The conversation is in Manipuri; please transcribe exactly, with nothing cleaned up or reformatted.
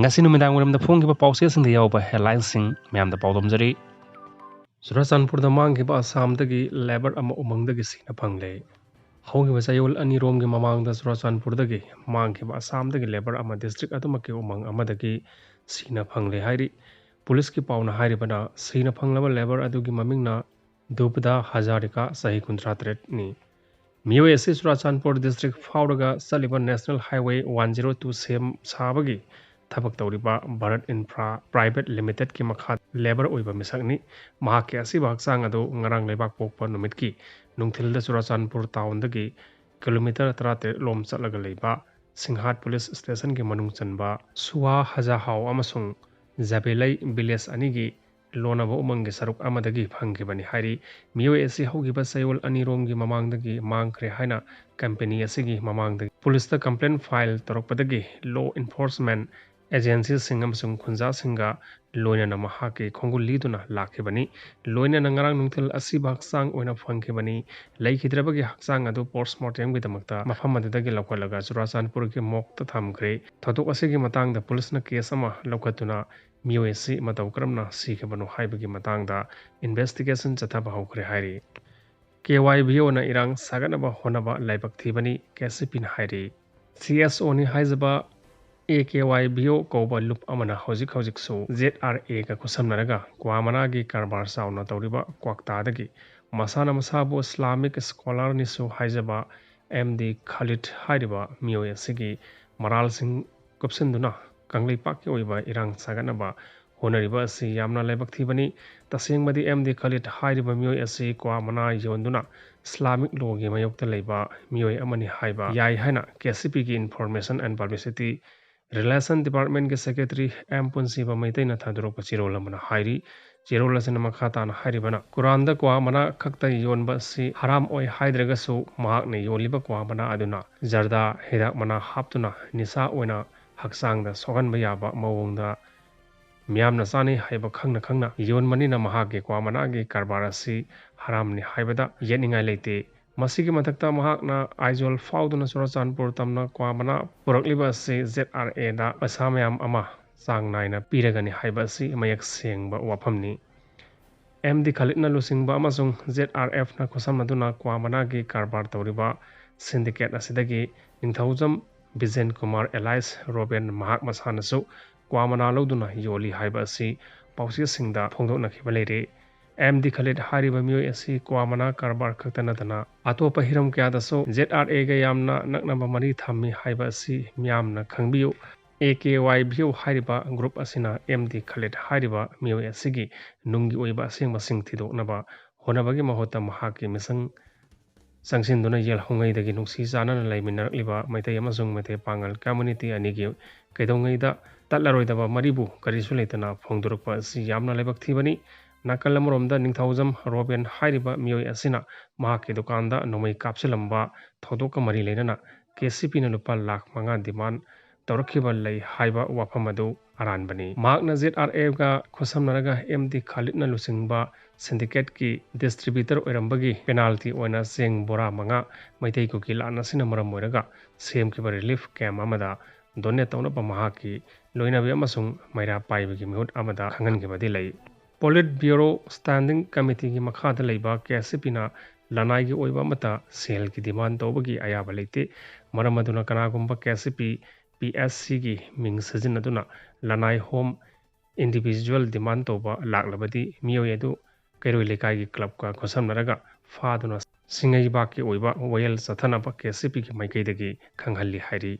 ꯉꯁꯤ ꯅꯨꯃꯤꯗꯥꯡ ꯋꯥꯏꯔꯝꯗ ꯐꯣꯡꯈꯤꯕ ꯄꯥꯎꯆꯦꯁꯤꯡꯗ ꯌꯥꯎꯕ headlineꯁꯤꯡ ꯃꯌꯥꯝꯗ ꯄꯥꯎꯗꯝꯖꯔꯤ꯫ ꯆꯨꯔꯥꯆꯥꯟꯄꯨꯔꯗ ꯃꯥꯡꯈꯤꯕ ꯑꯁꯥꯝꯗꯒꯤ labour ꯑꯃ ꯎꯃꯪꯗꯒꯤ ꯁꯤꯅ ꯐꯪꯂꯦ꯫ ꯍꯧꯈꯤꯕ ꯆꯌꯣꯜ ꯑꯅꯤꯔꯣꯝꯒꯤ ꯃꯃꯥꯡꯗ ꯆꯨꯔꯥꯆꯥꯟꯄꯨꯔꯗꯒꯤ ꯃꯥꯡꯈꯤꯕ ꯑꯁꯥꯝꯗꯒꯤ labour ꯑꯃ district ꯑꯗꯨꯃꯛꯀꯤ ꯎꯃꯪ ꯑꯃꯗꯒꯤ ꯁꯤꯅ ꯐꯪꯂꯦ ꯍꯥꯏꯔꯤ꯫ ꯄꯨꯂꯤꯁꯀꯤ ꯄꯥꯎꯅ ꯍꯥꯏꯔꯤꯕꯅ, ꯁꯤꯅ ꯐꯪꯂꯕ labour ꯑꯗꯨꯒꯤ ꯃꯃꯤꯡꯅ ꯗꯨꯕꯗꯥ ꯍꯖꯥꯔꯤꯀꯥ, ꯆꯍꯤ ꯀꯨꯟꯊ꯭ꯔꯥ ꯇꯔꯦꯠꯅꯤ꯫ ꯃꯤꯑꯣꯏ ꯑꯁꯤ ꯆꯨꯔꯥꯆꯥꯟꯄꯨꯔ district ꯐꯥꯎꯔꯒ ꯆꯠꯂꯤꯕ National Highway one zero two ꯁꯦꯝ ꯁꯥꯕꯒꯤ ꯊꯕꯛ ꯇꯧꯔꯤꯕ ꯚꯥꯔꯠ ꯏꯟꯐ꯭ꯔꯥ Private Limitedꯀꯤ ꯃꯈꯥ labour ꯑꯣꯏꯕ ꯃꯤꯁꯛꯅꯤ꯫ ꯃꯍꯥꯛꯀꯤ ꯑꯁꯤꯕ ꯍꯛꯆꯥꯡ ꯑꯗꯨ ꯉꯔꯥꯡ ꯂꯩꯕꯥꯛꯄꯣꯛꯄ ꯅꯨꯃꯤꯠꯀꯤ ꯅꯨꯡꯊꯤꯜꯗ ꯆꯨꯔꯥꯆꯥꯟꯄꯨꯔ townꯗꯒꯤ kilometre ꯇꯔꯥꯇꯔꯦꯠ ꯂꯣꯝ ꯆꯠꯂꯒ ꯂꯩꯕ ꯁꯤꯡꯍꯥꯠ police stationꯒꯤ ꯃꯅꯨꯡ ꯆꯟꯕ ꯁꯨꯋꯥ ꯍꯖꯥꯍꯥꯎ ꯑꯃꯁꯨꯡ ꯖꯕꯦꯂꯩ village ꯑꯅꯤꯒꯤ ꯂꯣꯟꯅꯕ ꯎꯃꯪꯒꯤ ꯁꯔꯨꯛ ꯑꯃꯗꯒꯤ ꯐꯪꯈꯤꯕꯅꯤ ꯍꯥꯏꯔꯤ꯫ ꯃꯤꯑꯣꯏ ꯑꯁꯤ ꯍꯧꯈꯤꯕ ꯆꯌꯣꯜ ꯑꯅꯤꯔꯣꯝꯒꯤ ꯃꯃꯥꯡꯗꯒꯤ ꯃꯥꯡꯈ꯭ꯔꯦ ꯍꯥꯏꯅ company ꯑꯁꯤꯒꯤ ꯃꯃꯥꯡꯗꯒꯤ ꯄꯨꯂꯤꯁꯇ complaint file ꯇꯧꯔꯛꯄꯗꯒꯤ law enforcement agencyꯁꯤꯡ ꯑꯃꯁꯨꯡ ꯈꯨꯟꯖꯥꯁꯤꯡꯒ ꯂꯣꯏꯅꯅ ꯃꯍꯥꯛꯀꯤ ꯈꯣꯡꯒꯨꯜ ꯂꯤꯗꯨꯅ ꯂꯥꯛꯈꯤꯕꯅꯤ꯫ ꯂꯣꯏꯅꯅ ꯉꯔꯥꯡ ꯅꯨꯡꯊꯤꯜ ꯑꯁꯤꯕ ꯍꯛꯆꯥꯡ ꯑꯣꯏꯅ ꯐꯪꯈꯤꯕꯅꯤ꯫ ꯂꯩꯈꯤꯗ꯭ꯔꯕꯒꯤ ꯍꯛꯆꯥꯡ ꯑꯗꯨ postmortemꯒꯤꯗꯃꯛꯇ ꯃꯐꯝ ꯑꯗꯨꯗꯒꯤ ꯂꯧꯈꯠꯂꯒ ꯆꯨꯔꯥꯆꯥꯟꯄꯨꯔꯒꯤ morgueꯇ ꯊꯝꯈ꯭ꯔꯦ꯫ ꯊꯧꯗꯣꯛ ꯑꯁꯤꯒꯤ ꯃꯇꯥꯡꯗ ꯄꯨꯂꯤꯁꯅ case ꯑꯃ ꯂꯧꯈꯠꯇꯨꯅ ꯃꯤꯑꯣꯏ ꯑꯁꯤ ꯃꯇꯧ ꯀꯔꯝꯅ ꯁꯤꯈꯤꯕꯅꯣ ꯍꯥꯏꯕꯒꯤ ꯃꯇꯥꯡꯗ investigation ꯆꯠꯊꯕ ꯍꯧꯈ꯭ꯔꯦ ꯍꯥꯏꯔꯤ꯫ KYVOꯅ ꯏꯔꯥꯡ ꯁꯥꯒꯠꯅꯕ ꯍꯣꯠꯅꯕ ꯂꯥꯏꯕꯛ ꯊꯤꯕꯅꯤ, KCPꯅ ꯍꯥꯏꯔꯤ꯫ CSOꯅꯤ ꯍꯥꯏꯖꯕ AKYVO ꯀꯧꯕ ꯂꯨꯞ ꯑꯃꯅ ꯍꯧꯖꯤꯛ ꯍꯧꯖꯤꯛꯁꯨ ZRAꯒ ꯈꯨꯠꯁꯝꯅꯔꯒ ꯀ꯭ꯋꯥ ꯃꯅꯥꯒꯤ ꯀꯔꯕꯥꯔ ꯆꯥꯎꯅ ꯇꯧꯔꯤꯕ ꯀ꯭ꯋꯥꯛꯇꯥꯗꯒꯤ ꯃꯁꯥꯅ ꯃꯁꯥꯕꯨ Islamic scholarꯅꯤꯁꯨ ꯍꯥꯏꯖꯕ MD Khalid ꯍꯥꯏꯔꯤꯕ ꯃꯤꯑꯣꯏ ꯑꯁꯤꯒꯤ ꯃꯔꯥꯜꯁꯤꯡ ꯀꯨꯞꯁꯤꯟꯗꯨꯅ ꯀꯪꯂꯩꯄꯥꯛꯀꯤ ꯑꯣꯏꯕ ꯏꯔꯥꯡ ꯁꯥꯒꯠꯅꯕ ꯍꯣꯠꯅꯔꯤꯕ ꯑꯁꯤ ꯌꯥꯝꯅ ꯂꯥꯏꯕꯛ ꯊꯤꯕꯅꯤ꯫ ꯇꯁꯦꯡꯕꯗꯤ MD Khalid ꯍꯥꯏꯔꯤꯕ ꯃꯤꯑꯣꯏ ꯑꯁꯤ ꯀ꯭ꯋꯥ ꯃꯅꯥ ꯌꯣꯟꯗꯨꯅ Islamic lawꯒꯤ ꯃꯥꯌꯣꯛꯇ ꯂꯩꯕ ꯃꯤꯑꯣꯏ ꯑꯃꯅꯤ ꯍꯥꯏꯕ ꯌꯥꯏ ꯍꯥꯏꯅ KCPꯒꯤ Information and Publicity Relation Departmentꯀꯤ secretary M ꯄꯨꯟꯁꯤꯕ ꯃꯩꯇꯩꯅ ꯊꯥꯗꯣꯔꯛꯄ ꯆꯦꯔꯣꯜ ꯑꯃꯅ ꯍꯥꯏꯔꯤ꯫ ꯆꯦꯔꯣꯜ ꯑꯁꯤꯅ ꯃꯈꯥ ꯇꯥꯅ ꯍꯥꯏꯔꯤꯕꯅ, ꯀꯨꯔꯥꯟꯗ ꯀ꯭ꯋꯥ ꯃꯅꯥ ꯈꯛꯇ ꯌꯣꯟꯕ ꯑꯁꯤ ꯍꯔꯥꯝ ꯑꯣꯏ ꯍꯥꯏꯗ꯭ꯔꯒꯁꯨ, ꯃꯍꯥꯛꯅ ꯌꯣꯜꯂꯤꯕ ꯀ꯭ꯋꯥ ꯃꯅꯥ ꯑꯗꯨꯅ ꯖꯔꯗꯥ ꯍꯤꯗꯥꯛ ꯃꯅꯥ ꯍꯥꯞꯇꯨꯅ ꯅꯤꯁꯥ ꯑꯣꯏꯅ ꯍꯛꯆꯥꯡꯗ ꯁꯣꯛꯍꯟꯕ ꯌꯥꯕ ꯃꯑꯣꯡꯗ ꯃꯤꯌꯥꯝꯅ ꯆꯥꯅꯩ ꯍꯥꯏꯕ ꯈꯪꯅ ꯈꯪꯅ ꯌꯣꯟꯕꯅꯤꯅ ꯃꯍꯥꯛꯀꯤ ꯀ꯭ꯋꯥ ꯃꯅꯥꯒꯤ ꯀꯔꯕꯥꯔ ꯑꯁꯤ ꯍꯔꯥꯝꯅꯤ ꯍꯥꯏꯕꯗ ꯌꯦꯠꯅꯤꯡꯉꯥꯏ ꯂꯩꯇꯦ꯫ ꯃꯁꯤꯒꯤ ꯃꯊꯛꯇ ꯃꯍꯥꯛꯅ ꯑꯥꯏꯖꯣꯜ ꯐꯥꯎꯗꯨꯅ ꯆꯨꯔꯆꯥꯟꯄꯨꯔ ꯇꯝꯅ ꯀ꯭ꯋꯥ ꯃꯅꯥ ꯄꯨꯔꯛꯂꯤꯕ ꯑꯁꯤ ꯖꯦꯠ ꯑꯥꯔ ꯑꯦꯗ ꯄꯩꯁꯥ ꯃꯌꯥꯝ ꯑꯃ ꯆꯥꯡ ꯅꯥꯏꯅ ꯄꯤꯔꯒꯅꯤ ꯍꯥꯏꯕ ꯑꯁꯤ ꯃꯌꯦꯛ ꯁꯦꯡꯕ ꯋꯥꯐꯝꯅꯤ꯫ ꯑꯦꯝ ꯗꯤ ꯈꯂꯤꯠꯅ ꯂꯨꯆꯤꯡꯕ ꯑꯃꯁꯨꯡ ꯖꯦꯠ ꯑꯥꯔ ꯑꯦꯐꯅ ꯈꯨꯠꯁꯝꯅꯗꯨꯅ ꯀ꯭ꯋꯥ ꯃꯅꯥꯒꯤ ꯀꯔꯕꯥꯔ ꯇꯧꯔꯤꯕ ꯁꯤꯟꯗꯤꯀꯦꯠ ꯑꯁꯤꯗꯒꯤ ꯅꯤꯡꯊꯧꯖꯝ ꯕꯤꯖꯦꯟ ꯀꯨꯃꯥꯔ ꯑꯦꯂꯥꯏꯁ ꯔꯣꯕꯦꯟ ꯃꯍꯥꯛ ꯃꯁꯥꯅꯁꯨ ꯀ꯭ꯋꯥ ꯃꯅꯥ ꯂꯧꯗꯨꯅ ꯌꯣꯜꯂꯤ ꯍꯥꯏꯕ ꯑꯁꯤ ꯄꯥꯎꯆꯦꯁꯤꯡꯗ ꯐꯣꯡꯗꯣꯛꯅꯈꯤꯕ ꯂꯩꯔꯦ꯫ ꯑꯦꯝ ꯗꯤ ꯈꯂꯤꯠ ꯍꯥꯏꯔꯤꯕ ꯃꯤꯑꯣꯏ ꯑꯁꯤ ꯀ꯭ꯋꯥ ꯃꯅꯥ ꯀꯔꯕꯥꯔ ꯈꯛꯇ ꯅꯠꯇꯅ ꯑꯇꯣꯞꯄ ꯍꯤꯔꯝ ꯀꯌꯥꯗꯁꯨ ꯖꯦꯠ ꯑꯥꯔ ꯑꯦꯒ ꯌꯥꯝꯅ ꯅꯛꯅꯕ ꯃꯔꯤ ꯊꯝꯃꯤ ꯍꯥꯏꯕ ꯑꯁꯤ ꯃꯤꯌꯥꯝꯅ ꯈꯪꯕꯤꯌꯨ꯫ ꯑꯦ ꯀꯦ ꯋꯥꯏ ꯚ꯭ꯌꯨ ꯍꯥꯏꯔꯤꯕ ꯒ꯭ꯔꯨꯞ ꯑꯁꯤꯅ ꯑꯦꯝ ꯗꯤ ꯈꯂꯤꯠ ꯍꯥꯏꯔꯤꯕ ꯃꯤꯑꯣꯏ ꯑꯁꯤꯒꯤ ꯅꯨꯡꯒꯤ ꯑꯣꯏꯕ ꯑꯁꯦꯡꯕꯁꯤꯡ ꯊꯤꯗꯣꯛꯅꯕ ꯍꯣꯠꯅꯕꯒꯤ ꯃꯍꯨꯠꯇ ꯃꯍꯥꯛꯀꯤ ꯃꯤꯁꯪ ꯆꯪꯁꯤꯟꯗꯨꯅ ꯌꯦꯜꯍꯧꯉꯩꯗꯒꯤ ꯅꯨꯡꯁꯤ ꯆꯥꯟꯅꯅ ꯂꯩꯃꯤꯟꯅꯔꯛꯂꯤꯕ ꯃꯩꯇꯩ ꯑꯃꯁꯨꯡ ꯃꯩꯇꯩ ꯄꯥꯉꯜ ꯀꯝꯃ꯭ꯌꯨꯅꯤꯇꯤ ꯑꯅꯤꯒꯤ ꯀꯩꯗꯧꯉꯩꯗ ꯇꯠꯂꯔꯣꯏꯗꯕ ꯃꯔꯤꯕꯨ ꯀꯔꯤꯁꯨ ꯂꯩꯇꯅ ꯐꯣꯡꯗꯣꯔꯛꯄ ꯑꯁꯤ ꯌꯥꯝꯅ ꯂꯥꯏꯕꯛ ꯊꯤꯕꯅꯤ꯫ ꯅꯥꯀꯜ ꯑꯃꯔꯣꯝꯗ ꯅꯤꯡꯊꯧꯖꯝ ꯔꯣꯕꯦꯟ ꯍꯥꯏꯔꯤꯕ ꯃꯤꯑꯣꯏ ꯑꯁꯤꯅ ꯃꯍꯥꯛꯀꯤ ꯗꯨꯀꯥꯟꯗ ꯅꯣꯡꯃꯩ ꯀꯥꯞꯁꯤꯜꯂꯝꯕ ꯊꯧꯗꯣꯛꯀ ꯃꯔꯤ ꯂꯩꯅꯅ ꯀꯦ ꯁꯤ ꯄꯤꯅ ꯂꯨꯄꯥ ꯂꯥꯈ ꯃꯉꯥ ꯗꯤꯃꯥꯟ ꯇꯧꯔꯛꯈꯤꯕ ꯂꯩ ꯍꯥꯏꯕ ꯋꯥꯐꯝ ꯑꯗꯨ ꯑꯔꯥꯟꯕꯅꯤ꯫ ꯃꯍꯥꯛꯅ ꯖꯦꯠ ꯑꯥꯔ ꯑꯦꯒ ꯈꯨꯠꯁꯝꯅꯔꯒ ꯑꯦꯝ ꯗꯤ ꯈꯥꯂꯤꯠꯅ ꯂꯨꯆꯤꯡꯕ ꯁꯤꯟꯗꯤꯀꯦꯠꯀꯤ ꯗꯤꯁꯇ꯭ꯔꯤꯕ꯭ꯌꯨꯇꯔ ꯑꯣꯏꯔꯝꯕꯒꯤ ꯄꯦꯅꯥꯜꯇꯤ ꯑꯣꯏꯅ ꯆꯦꯡ ꯕꯣꯔꯥ ꯃꯉꯥ ꯃꯩꯇꯩ ꯀꯨꯀꯤ ꯂꯥꯟ ꯑꯁꯤꯅ ꯃꯔꯝ ꯑꯣꯏꯔꯒ ꯁꯦꯝꯈꯤꯕ ꯔꯤꯂꯤꯐ ꯀꯦꯝꯞ ꯑꯃꯗ ꯗꯣꯅꯦꯠ ꯇꯧꯅꯕ ꯃꯍꯥꯛꯀꯤ ꯂꯣꯏꯅꯕꯤ ꯑꯃꯁꯨꯡ ꯃꯩꯔꯥ ꯄꯥꯏꯕꯒꯤ ꯃꯤꯍꯨꯠ ꯑꯃꯗ ꯈꯪꯍꯟꯈꯤꯕꯗꯤ ꯂꯩ꯫ ꯄꯣꯂꯤꯠ ꯕ꯭ꯌꯨꯔꯣ ꯁ꯭ꯇꯦꯟꯗꯤꯡ ꯀꯃꯤꯇꯤꯒꯤ ꯃꯈꯥꯗ ꯂꯩꯕ ꯀꯦ ꯑꯦꯁ ꯁꯤ ꯄꯤꯅ ꯂꯅꯥꯏꯒꯤ ꯑꯣꯏꯕ ꯑꯃꯠꯇ ꯁꯦꯜꯒꯤ ꯗꯤꯃꯥꯟ ꯇꯧꯕꯒꯤ ꯑꯌꯥꯕ ꯂꯩꯇꯦ꯫ ꯃꯔꯝ ꯑꯗꯨꯅ ꯀꯅꯥꯒꯨꯝꯕ ꯀꯦ ꯑꯦꯁ ꯁꯤ ꯄꯤ ꯄꯤ ꯑꯦꯁ ꯁꯤꯒꯤ ꯃꯤꯡ ꯁꯤꯖꯤꯟꯅꯗꯨꯅ ꯂꯅꯥꯏ ꯍꯣꯝ ꯏꯟꯗꯤꯚꯤꯖꯨꯋꯦꯜ ꯗꯤꯃꯥꯟ ꯇꯧꯕ ꯂꯥꯛꯂꯕꯗꯤ ꯃꯤꯑꯣꯏ ꯑꯗꯨ ꯀꯩꯔꯣꯏ ꯂꯩꯀꯥꯏꯒꯤ ꯀ꯭ꯂꯕꯀ ꯈꯨꯠꯁꯝꯅꯔꯒ ꯐꯥꯗꯨꯅ ꯁꯤꯡꯉꯩꯕꯥꯛꯀꯤ ꯑꯣꯏꯕ ꯋꯥꯌꯦꯜ ꯆꯠꯊꯅꯕ ꯀꯦ ꯑꯦꯁ ꯁꯤ ꯄꯤꯒꯤ ꯃꯥꯏꯀꯩꯗꯒꯤ ꯈꯪꯍꯜꯂꯤ ꯍꯥꯏꯔꯤ꯫